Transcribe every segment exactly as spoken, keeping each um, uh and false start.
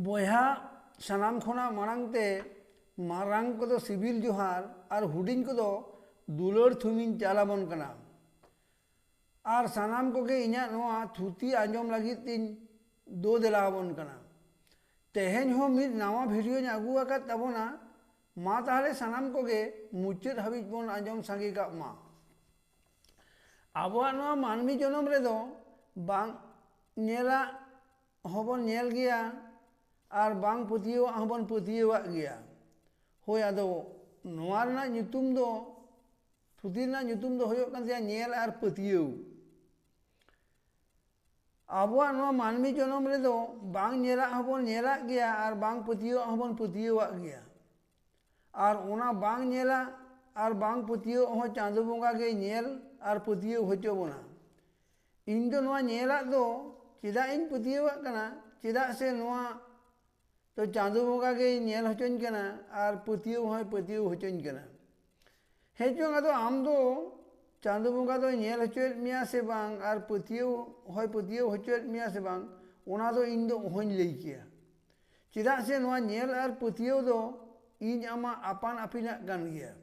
ᱵᱚᱭᱦᱟ, ᱥᱟᱱᱟᱢ ᱠᱷᱚᱱᱟᱜ ᱢᱟᱲᱟᱝ ᱛᱮ ᱢᱟᱨᱟᱝ ᱠᱚᱫᱚ ᱥᱤᱵᱤᱞ ᱡᱚᱦᱟᱨ ᱟᱨ ᱦᱩᱰᱤᱧ ᱠᱚᱫᱚ ᱫᱩᱞᱟᱹᱲ ᱛᱷᱩᱢᱤᱧ ᱪᱟᱞ ᱟᱵᱚᱱ ᱠᱟᱱᱟ᱾ ᱟᱨ ᱥᱟᱱᱟᱢ ᱠᱚᱜᱮ ᱤᱧᱟᱹᱜ ᱱᱚᱣᱟ ᱛᱷᱩᱛᱤ ᱟᱸᱡᱚᱢ ᱞᱟᱹᱜᱤᱫ ᱛᱤᱧ ᱫᱚ ᱫᱮᱞᱟ ᱟᱵᱚᱱ ᱠᱟᱱᱟ᱾ ᱛᱮᱦᱮᱧ ᱦᱚᱸ ᱢᱤᱫ ᱱᱟᱣᱟ ᱵᱷᱤᱰᱤᱭᱳᱧ ᱟᱹᱜᱩ ᱟᱠᱟᱫ ᱛᱟᱵᱚᱱᱟ᱾ ᱢᱟ ᱛᱟᱦᱞᱮ ᱥᱟᱱᱟᱢ ᱠᱚᱜᱮ ᱢᱩᱪᱟᱹᱫ ᱦᱟᱹᱵᱤᱡ ᱵᱚᱱ ᱟᱸᱡᱚᱢ ᱥᱟᱸᱜᱮ ᱠᱟᱜ ᱢᱟ᱾ ᱟᱵᱚᱣᱟᱜ ᱱᱚᱣᱟ ᱢᱟᱹᱱᱢᱤ ᱡᱚᱱᱚᱢ ᱨᱮᱫᱚ ᱵᱟᱝ ᱧᱮᱞᱟᱜ ᱦᱚᱸᱵᱚᱱ ᱧᱮᱞ ᱜᱮᱭᱟ ᱟᱨ ᱵᱟᱝ ᱯᱟᱹᱛᱭᱟᱹᱣᱟᱜ ᱦᱚᱸᱵᱚᱱ ᱯᱟᱹᱛᱭᱟᱹᱣᱟᱜ ᱜᱮᱭᱟ᱾ ᱦᱳᱭ, ᱟᱫᱚ ᱱᱚᱣᱟ ᱨᱮᱱᱟᱜ ᱧᱩᱛᱩᱢ ᱫᱚ, ᱛᱷᱩᱛᱤ ᱨᱮᱱᱟᱜ ᱧᱩᱛᱩᱢ ᱫᱚ ᱦᱩᱭᱩᱜ ᱠᱟᱱ ᱛᱟᱭᱟ ᱧᱮᱞ ᱟᱨ ᱯᱟᱹᱛᱭᱟᱹᱣ᱾ ᱟᱵᱚᱣᱟᱜ ᱱᱚᱣᱟ ᱢᱟᱹᱱᱢᱤ ᱡᱚᱱᱚᱢ ᱨᱮᱫᱚ ᱵᱟᱝ ᱧᱮᱞᱟᱜ ᱦᱚᱸᱵᱚᱱ ᱧᱮᱞᱟᱜ ᱜᱮᱭᱟ ᱟᱨ ᱵᱟᱝ ᱯᱟᱹᱛᱭᱟᱹᱣᱟᱜ ᱦᱚᱸᱵᱚᱱ ᱯᱟᱹᱛᱭᱟᱹᱣᱟᱜ ᱜᱮᱭᱟ᱾ ᱟᱨ ᱚᱱᱟ ᱵᱟᱝ ᱧᱮᱞᱟᱜ ᱟᱨ ᱵᱟᱝ ᱯᱟᱹᱛᱭᱟᱹᱣᱟᱜ ᱦᱚᱸ ᱪᱟᱸᱫᱚ ᱵᱚᱸᱜᱟ ᱜᱮ ᱧᱮᱞ ᱟᱨ ᱯᱟᱹᱛᱭᱟᱹᱣ ᱦᱚᱪᱚ ᱵᱚᱱᱟ᱾ ᱤᱧ ᱫᱚ ᱱᱚᱣᱟ ᱧᱮᱞᱟᱜ ᱫᱚ ᱪᱮᱫᱟᱜ ᱤᱧ ᱯᱟᱹᱛᱭᱟᱹᱣᱟᱜ ᱠᱟᱱᱟ? ᱪᱮᱫᱟᱜ ᱥᱮ ᱱᱚᱣᱟ ᱛᱚ ᱪᱟᱸᱫᱚ ᱵᱚᱸᱜᱟ ᱜᱮᱭ ᱧᱮᱞ ᱦᱚᱪᱚᱧ ᱠᱟᱱᱟ ᱟᱨ ᱯᱟᱹᱛᱭᱟᱹᱣ ᱦᱚᱸᱭ ᱯᱟᱹᱛᱭᱟᱹᱣ ᱦᱚᱪᱚᱧ ᱠᱟᱱᱟ᱾ ᱦᱮᱸ ᱪᱚᱝ, ᱟᱫᱚ ᱟᱢ ᱫᱚ ᱪᱟᱸᱫᱚ ᱵᱚᱸᱜᱟ ᱫᱚᱭ ᱧᱮᱞ ᱦᱚᱪᱚᱭᱮᱫ ᱢᱮᱭᱟ ᱥᱮ ᱵᱟᱝ ᱟᱨ ᱯᱟᱹᱛᱭᱟᱹᱣ ᱦᱚᱸᱭ ᱯᱟᱹᱛᱭᱟᱹᱣ ᱦᱚᱪᱚᱭᱮᱫ ᱢᱮᱭᱟ ᱥᱮ ᱵᱟᱝ, ᱚᱱᱟ ᱫᱚ ᱤᱧ ᱫᱚ ᱚᱦᱚᱧ ᱞᱟᱹᱭ ᱠᱮᱭᱟ᱾ ᱪᱮᱫᱟᱜ ᱥᱮ ᱱᱚᱣᱟ ᱧᱮᱞ ᱟᱨ ᱯᱟᱹᱛᱭᱟᱹᱣ ᱫᱚ ᱤᱧ ᱟᱢᱟᱜ ᱟᱯᱟᱱ ᱟᱹᱯᱤᱱᱟᱜ ᱠᱟᱱ ᱜᱮᱭᱟ᱾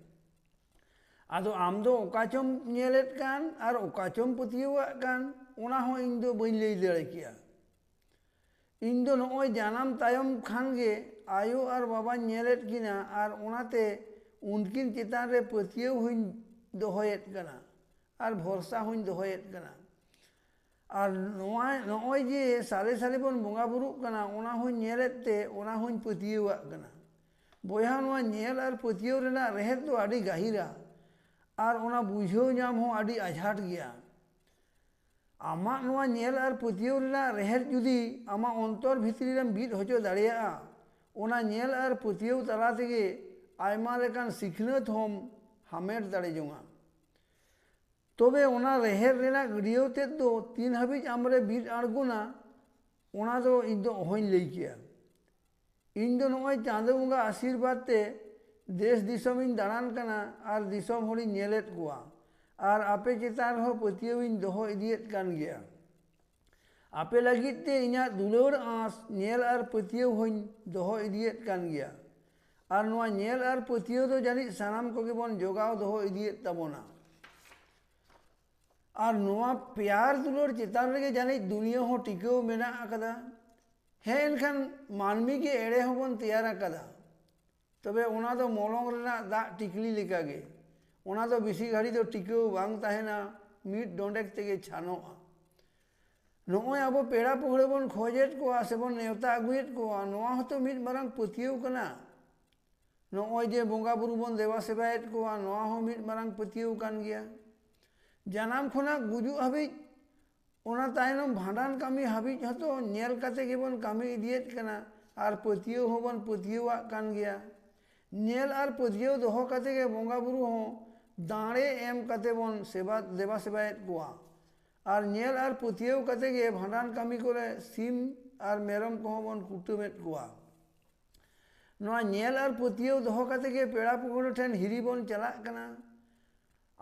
ᱟᱫᱚ ᱟᱢ ᱫᱚ ᱚᱠᱟ ᱪᱚᱢ ᱧᱮᱞᱮᱫ ᱠᱟᱱ ᱟᱨ ᱚᱠᱟ ᱪᱚᱢ ᱯᱟᱹᱛᱭᱟᱹᱣᱟᱜ ᱠᱟᱱ, ᱚᱱᱟ ᱦᱚᱸ ᱤᱧ ᱫᱚ ᱵᱟᱹᱧ ᱞᱟᱹᱭ ᱫᱟᱲᱮ ᱠᱮᱭᱟ᱾ ᱤᱧ ᱫᱚ ᱱᱚᱜᱼᱚᱭ ᱡᱟᱱᱟᱢ ᱛᱟᱭᱚᱢ ᱠᱷᱟᱱ ᱜᱮ ᱟᱭᱳ ᱟᱨ ᱵᱟᱵᱟᱧ ᱧᱮᱞᱮᱫ ᱠᱤᱱᱟ ᱟᱨ ᱚᱱᱟᱛᱮ ᱩᱱᱠᱤᱱ ᱪᱮᱛᱟᱱ ᱨᱮ ᱯᱟᱹᱛᱭᱟᱹᱣ ᱦᱚᱸᱧ ᱫᱚᱦᱚᱭᱮᱫ ᱠᱟᱱᱟ ᱟᱨ ᱵᱷᱚᱨᱥᱟ ᱦᱚᱸᱧ ᱫᱚᱦᱚᱭᱮᱫ ᱠᱟᱱᱟ᱾ ᱟᱨ ᱱᱚᱣᱟ, ᱱᱚᱜᱼᱚᱭ ᱡᱮ ᱥᱟᱞᱮ ᱥᱟᱞᱮ ᱵᱚᱱ ᱵᱚᱸᱜᱟ ᱵᱩᱨᱩᱜ ᱠᱟᱱᱟ, ᱚᱱᱟ ᱦᱚᱸᱧ ᱧᱮᱞᱮᱫ ᱛᱮ ᱚᱱᱟ ᱦᱚᱸᱧ ᱯᱟᱹᱛᱭᱟᱹᱣᱟᱜ ᱠᱟᱱᱟ᱾ ᱵᱚᱭᱦᱟ, ᱱᱚᱣᱟ ᱧᱮᱞ ᱟᱨ ᱯᱟᱹᱛᱭᱟᱹᱣ ᱨᱮᱱᱟᱜ ᱨᱮᱦᱮᱫ ᱫᱚ ᱟᱹᱰᱤ ᱜᱟᱹᱦᱤᱨᱟ ᱟᱨ ᱚᱱᱟ ᱵᱩᱡᱷᱟᱹᱣ ᱧᱟᱢ ᱦᱚᱸ ᱟᱹᱰᱤ ᱟᱡᱷᱟᱴ ᱜᱮᱭᱟ᱾ ᱟᱢᱟᱜ ᱱᱚᱣᱟ ᱧᱮᱞ ᱟᱨ ᱯᱟᱹᱛᱭᱟᱹᱣ ᱨᱮᱱᱟᱜ ᱨᱮᱦᱮᱫ ᱡᱩᱫᱤ ᱟᱢᱟᱜ ᱚᱱᱛᱚᱨ ᱵᱷᱤᱛᱨᱤ ᱨᱮᱢ ᱵᱤᱫ ᱦᱚᱪᱚ ᱫᱟᱲᱮᱭᱟᱜᱼᱟ, ᱚᱱᱟ ᱧᱮᱞ ᱟᱨ ᱯᱟᱹᱛᱭᱟᱹᱣ ᱛᱟᱞᱟ ᱛᱮᱜᱮ ᱟᱭᱢᱟ ᱞᱮᱠᱟᱱ ᱥᱤᱠᱷᱱᱟᱹᱛ ᱦᱚᱸᱢ ᱦᱟᱢᱮᱴ ᱫᱟᱲᱮ ᱡᱚᱝᱟ᱾ ᱛᱚᱵᱮ ᱚᱱᱟ ᱨᱮᱦᱮᱫ ᱨᱮᱱᱟᱜ ᱜᱟᱹᱰᱭᱟᱹᱣ ᱛᱮᱫ ᱫᱚ ᱛᱤᱱ ᱦᱟᱹᱵᱤᱡ ᱟᱢᱨᱮ ᱵᱤᱫ ᱟᱬᱜᱚᱱᱟ, ᱚᱱᱟ ᱫᱚ ᱤᱧ ᱫᱚ ᱚᱦᱚᱧ ᱞᱟᱹᱭ ᱠᱮᱭᱟ᱾ ᱤᱧ ᱫᱚ ᱱᱚᱜᱼᱚᱭ ᱪᱟᱸᱫᱚ ᱵᱚᱸᱜᱟ ᱟᱥᱤᱨᱵᱟᱫᱽ ᱛᱮ ᱫᱮᱥ ᱫᱤᱥᱚᱢᱤᱧ ᱫᱟᱬᱟᱱ ᱠᱟᱱᱟ ᱟᱨ ᱫᱤᱥᱚᱢ ᱦᱚᱲᱤᱧ ᱧᱮᱞᱮᱫ ᱠᱚᱣᱟ ᱟᱨ ᱟᱯᱮ ᱪᱮᱛᱟᱱ ᱨᱮᱦᱚᱸ ᱯᱟᱹᱛᱭᱟᱹᱣᱤᱧ ᱫᱚᱦᱚ ᱤᱫᱤᱭᱮᱫ ᱠᱟᱱ ᱜᱮᱭᱟ᱾ ᱟᱯᱮ ᱞᱟᱹᱜᱤᱫ ᱛᱮ ᱤᱧᱟᱹᱜ ᱫᱩᱞᱟᱹᱲ ᱟᱸᱥ, ᱧᱮᱞ ᱟᱨ ᱯᱟᱹᱛᱭᱟᱹᱣ ᱦᱚᱸᱧ ᱫᱚᱦᱚ ᱤᱫᱤᱭᱮᱫ ᱠᱟᱱ ᱜᱮᱭᱟ᱾ ᱟᱨ ᱱᱚᱣᱟ ᱧᱮᱞ ᱟᱨ ᱯᱟᱹᱛᱭᱟᱹᱣ ᱫᱚ ᱡᱟᱹᱱᱤᱡ ᱥᱟᱱᱟᱢ ᱠᱚᱜᱮ ᱵᱚᱱ ᱡᱚᱜᱟᱣ ᱫᱚᱦᱚ ᱤᱫᱤᱭᱮᱫ ᱛᱟᱵᱚᱱᱟ᱾ ᱟᱨ ᱱᱚᱣᱟ ᱯᱮᱭᱟᱨ ᱫᱩᱞᱟᱹᱲ ᱪᱮᱛᱟᱱ ᱨᱮᱜᱮ ᱡᱟᱹᱱᱤᱡ ᱫᱩᱱᱤᱭᱟᱹ ᱦᱚᱸ ᱴᱤᱠᱟᱹᱣ ᱢᱮᱱᱟᱜ ᱟᱠᱟᱫᱟ᱾ ᱦᱮᱸ, ᱮᱱᱠᱷᱟᱱ ᱢᱟᱹᱱᱢᱤ ᱜᱮ ᱮᱲᱮ ᱦᱚᱸᱵᱚᱱ ᱛᱮᱭᱟᱨ ᱟᱠᱟᱫᱟ᱾ ᱛᱚᱵᱮ ᱚᱱᱟ ᱫᱚ ᱢᱚᱞᱚᱝ ᱨᱮᱱᱟᱜ ᱫᱟᱜ ᱴᱤᱠᱞᱤ ᱞᱮᱠᱟᱜᱮ᱾ ᱚᱱᱟ ᱫᱚ ᱵᱮᱥᱤ ᱜᱷᱟᱹᱲᱤ ᱫᱚ ᱴᱤᱠᱟᱹᱣ ᱵᱟᱝ ᱛᱟᱦᱮᱱᱟ, ᱢᱤᱫ ᱰᱚᱸᱰᱮᱠ ᱛᱮᱜᱮ ᱪᱷᱟᱱᱚᱜᱼᱟ᱾ ᱱᱚᱜᱼᱚᱭ ᱟᱵᱚ ᱯᱮᱲᱟ ᱯᱟᱹᱦᱲᱟᱹ ᱵᱚᱱ ᱠᱷᱚᱡᱮᱫ ᱠᱚᱣᱟ ᱥᱮᱵᱚᱱ ᱱᱮᱣᱛᱟ ᱟᱹᱜᱩᱭᱮᱫ ᱠᱚᱣᱟ, ᱱᱚᱣᱟ ᱦᱚᱸᱛᱚ ᱢᱤᱫ ᱢᱟᱨᱟᱝ ᱯᱟᱹᱛᱭᱟᱹᱣ ᱠᱟᱱᱟ᱾ ᱱᱚᱜᱼᱚᱭ ᱡᱮ ᱵᱚᱸᱜᱟ ᱵᱩᱨᱩ ᱵᱚᱱ ᱫᱮᱵᱟ ᱥᱮᱵᱟᱭᱮᱫ ᱠᱚᱣᱟ, ᱱᱚᱣᱟ ᱦᱚᱸ ᱢᱤᱫ ᱢᱟᱨᱟᱝ ᱯᱟᱹᱛᱭᱟᱹᱣ ᱠᱟᱱ ᱜᱮᱭᱟ᱾ ᱡᱟᱱᱟᱢ ᱠᱷᱚᱱᱟᱜ ᱜᱩᱡᱩᱜ ᱦᱟᱹᱵᱤᱡ, ᱚᱱᱟ ᱛᱟᱭᱱᱚᱢ ᱵᱷᱟᱸᱰᱟᱱ ᱠᱟᱹᱢᱤ ᱦᱟᱹᱵᱤᱡ ᱦᱚᱸᱛᱚ ᱧᱮᱞ ᱠᱟᱛᱮ ᱜᱮᱵᱚᱱ ᱠᱟᱹᱢᱤ ᱤᱫᱤᱭᱮᱫ ᱠᱟᱱᱟ᱾ ᱟᱨ ᱯᱟᱹᱛᱭᱟᱹᱣ ᱦᱚᱸᱵᱚᱱ ᱯᱟᱹᱛᱭᱟᱹᱣᱟᱜ ᱠᱟᱱ ᱜᱮᱭᱟ᱾ ᱧᱮᱞ ᱟᱨ ᱯᱟᱹᱛᱭᱟᱹᱣ ᱫᱚᱦᱚ ᱠᱟᱛᱮ ᱜᱮ ᱵᱚᱸᱜᱟ ᱵᱩᱨᱩ ᱦᱚᱸ ᱫᱟᱲᱮ ᱮᱢ ᱠᱟᱛᱮ ᱵᱚᱱ ᱥᱮᱵᱟ, ᱫᱮᱵᱟ ᱥᱮᱵᱟᱭᱮᱫ ᱠᱚᱣᱟ᱾ ᱟᱨ ᱧᱮᱞ ᱟᱨ ᱯᱟᱹᱛᱭᱟᱹᱣ ᱠᱟᱛᱮ ᱜᱮ ᱵᱷᱟᱸᱰᱟᱱ ᱠᱟᱹᱢᱤ ᱠᱚᱨᱮ ᱥᱤᱢ ᱟᱨ ᱢᱮᱨᱚᱢ ᱠᱚᱦᱚᱸ ᱵᱚᱱ ᱠᱩᱴᱟᱹᱢᱮᱫ ᱠᱚᱣᱟ᱾ ᱱᱚᱣᱟ ᱧᱮᱞ ᱟᱨ ᱯᱟᱹᱛᱭᱟᱹᱣ ᱫᱚᱦᱚ ᱠᱟᱛᱮ ᱜᱮ ᱯᱮᱲᱟ ᱯᱟᱹᱦᱲᱟᱹ ᱴᱷᱮᱱ ᱦᱤᱨᱤ ᱵᱚᱱ ᱪᱟᱞᱟᱜ ᱠᱟᱱᱟ᱾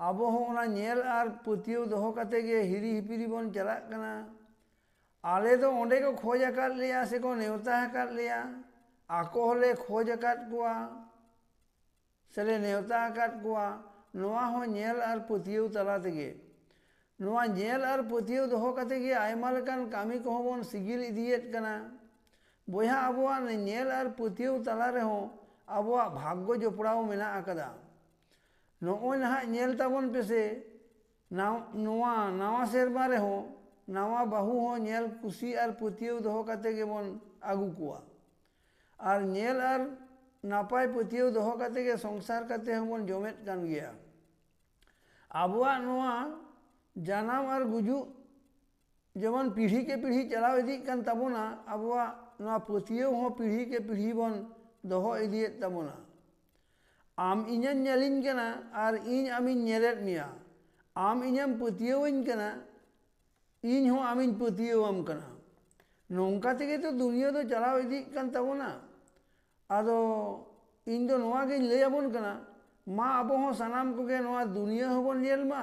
ᱟᱵᱚ ᱦᱚᱸ ᱚᱱᱟ ᱧᱮᱞ ᱟᱨ ᱯᱟᱹᱛᱭᱟᱹᱣ ᱫᱚᱦᱚ ᱠᱟᱛᱮ ᱜᱮ ᱦᱤᱨᱤ ᱦᱤᱯᱤᱨᱤ ᱵᱚᱱ ᱪᱟᱞᱟᱜ ᱠᱟᱱᱟ᱾ ᱟᱞᱮ ᱫᱚ ᱚᱸᱰᱮ ᱠᱚ ᱠᱷᱚᱡᱽ ᱟᱠᱟᱫ ᱞᱮᱭᱟ ᱥᱮᱠᱚ ᱱᱮᱣᱛᱟ ᱟᱠᱟᱫ ᱞᱮᱭᱟ, ᱟᱠᱚ ᱦᱚᱸᱞᱮ ᱠᱷᱚᱡᱽ ᱟᱠᱟᱫ ᱠᱚᱣᱟ ᱥᱮᱞᱮ ᱱᱮᱣᱛᱟ ᱟᱠᱟᱫ ᱠᱚᱣᱟ, ᱱᱚᱣᱟ ᱦᱚᱸ ᱧᱮᱞ ᱟᱨ ᱯᱟᱹᱛᱭᱟᱹᱣ ᱛᱟᱞᱟ ᱛᱮᱜᱮ᱾ ᱱᱚᱣᱟ ᱧᱮᱞ ᱟᱨ ᱯᱟᱹᱛᱭᱟᱹᱣ ᱫᱚᱦᱚ ᱠᱟᱛᱮ ᱜᱮ ᱟᱭᱢᱟ ᱞᱮᱠᱟᱱ ᱠᱟᱹᱢᱤ ᱠᱚᱦᱚᱸ ᱵᱚᱱ ᱥᱤᱜᱤᱞ ᱤᱫᱤᱭᱮᱫ ᱠᱟᱱᱟ᱾ ᱵᱚᱭᱦᱟ, ᱟᱵᱚᱣᱟᱜ ᱧᱮᱞ ᱟᱨ ᱯᱟᱹᱛᱭᱟᱹᱣ ᱛᱟᱞᱟ ᱨᱮᱦᱚᱸ ᱟᱵᱚᱣᱟᱜ ᱵᱷᱟᱜᱽᱜᱚ ᱡᱚᱯᱲᱟᱣ ᱢᱮᱱᱟᱜ ᱟᱠᱟᱫᱟ᱾ ᱱᱚᱜᱼᱚᱭ ᱱᱟᱦᱟᱜ ᱧᱮᱞ ᱛᱟᱵᱚᱱ ᱯᱮᱥᱮ, ᱱᱟᱣ-, ᱱᱚᱣᱟ ᱱᱟᱣᱟ ᱥᱮᱨᱢᱟ ᱨᱮᱦᱚᱸ ᱱᱟᱣᱟ ᱵᱟᱹᱦᱩ ᱦᱚᱸ ᱧᱮᱞ ᱠᱩᱥᱤ ᱟᱨ ᱯᱟᱹᱛᱭᱟᱹᱣ ᱫᱚᱦᱚ ᱠᱟᱛᱮ ᱜᱮᱵᱚᱱ ᱟᱹᱜᱩ ᱠᱚᱣᱟ᱾ ᱟᱨ ᱧᱮᱞ ᱟᱨ ᱱᱟᱯᱟᱭ ᱯᱟᱹᱛᱭᱟᱹᱣ ᱫᱚᱦᱚ ᱠᱟᱛᱮ ᱜᱮ ᱥᱚᱝᱥᱟᱨ ᱠᱟᱛᱮ ᱦᱚᱸᱵᱚᱱ ᱡᱚᱢᱮᱫ ᱠᱟᱱ ᱜᱮᱭᱟ᱾ ᱟᱵᱚᱣᱟᱜ ᱱᱚᱣᱟ ᱡᱟᱱᱟᱢ ᱟᱨ ᱜᱩᱡᱩᱜ ᱡᱮᱢᱚᱱ ᱯᱤᱲᱦᱤ ᱠᱮ ᱯᱤᱲᱦᱤ ᱪᱟᱞᱟᱣ ᱤᱫᱤᱜ ᱠᱟᱱ ᱛᱟᱵᱚᱱᱟ, ᱟᱵᱚᱣᱟᱜ ᱱᱚᱣᱟ ᱯᱟᱹᱛᱭᱟᱹᱣ ᱦᱚᱸ ᱯᱤᱲᱦᱤ ᱠᱮ ᱯᱤᱲᱦᱤ ᱵᱚᱱ ᱫᱚᱦᱚ ᱤᱫᱤᱭᱮᱫ ᱛᱟᱵᱚᱱᱟ᱾ ᱟᱢ ᱤᱧᱮᱢ ᱧᱮᱞᱤᱧ ᱠᱟᱱᱟ ᱟᱨ ᱤᱧ ᱟᱢᱤᱧ ᱧᱮᱞᱮᱫ ᱢᱮᱭᱟ, ᱟᱢ ᱤᱧᱮᱢ ᱯᱟᱹᱛᱭᱟᱹᱣᱟᱹᱧ ᱠᱟᱱᱟ, ᱤᱧ ᱦᱚᱸ ᱟᱢᱤᱧ ᱯᱟᱹᱛᱭᱟᱹᱣᱟᱢ ᱠᱟᱱᱟ᱾ ᱱᱚᱝᱠᱟ ᱛᱮᱜᱮ ᱛᱚ ᱫᱩᱱᱤᱭᱟᱹ ᱫᱚ ᱪᱟᱞᱟᱣ ᱤᱫᱤᱜ ᱠᱟᱱ ᱛᱟᱵᱚᱱᱟ᱾ ᱟᱫᱚ ᱤᱧ ᱫᱚ ᱱᱚᱣᱟ ᱜᱤᱧ ᱞᱟᱹᱭ ᱟᱵᱚᱱ ᱠᱟᱱᱟ, ᱢᱟ ᱟᱵᱚ ᱦᱚᱸ ᱥᱟᱱᱟᱢ ᱠᱚᱜᱮ ᱱᱚᱣᱟ ᱫᱩᱱᱤᱭᱟᱹ ᱦᱚᱸᱵᱚᱱ ᱧᱮᱞ ᱢᱟ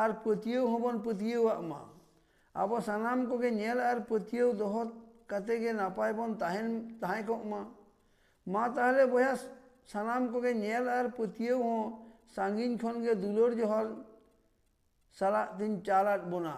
ᱟᱨ ᱯᱟᱹᱛᱭᱟᱹᱣ ᱦᱚᱸᱵᱚᱱ ᱯᱟᱹᱛᱭᱟᱹᱣᱟᱜ ᱢᱟ᱾ ᱟᱵᱚ ᱥᱟᱱᱟᱢ ᱠᱚᱜᱮ ᱧᱮᱞ ᱟᱨ ᱯᱟᱹᱛᱭᱟᱹᱣ ᱫᱚᱦᱚ ᱠᱟᱛᱮ ᱜᱮ ᱱᱟᱯᱟᱭ ᱵᱚᱱ ᱛᱟᱦᱮᱱ, ᱛᱟᱦᱮᱸ ᱠᱚᱜ ᱢᱟ᱾ ᱢᱟ ᱛᱟᱦᱞᱮ ᱵᱚᱭᱦᱟ, ᱥᱟᱱᱟᱢ ᱠᱚᱜᱮ ᱧᱮᱞ ᱟᱨ ᱯᱟᱹᱛᱭᱟᱹᱣ ᱦᱚᱸ ᱥᱟᱺᱜᱤᱧ ᱠᱷᱚᱱ ᱜᱮ ᱫᱩᱞᱟᱹᱲ ᱡᱚᱦᱟᱨ ᱥᱟᱞᱟᱜ ᱛᱤᱧ ᱪᱟᱞ ᱟᱫ ᱵᱚᱱᱟ᱾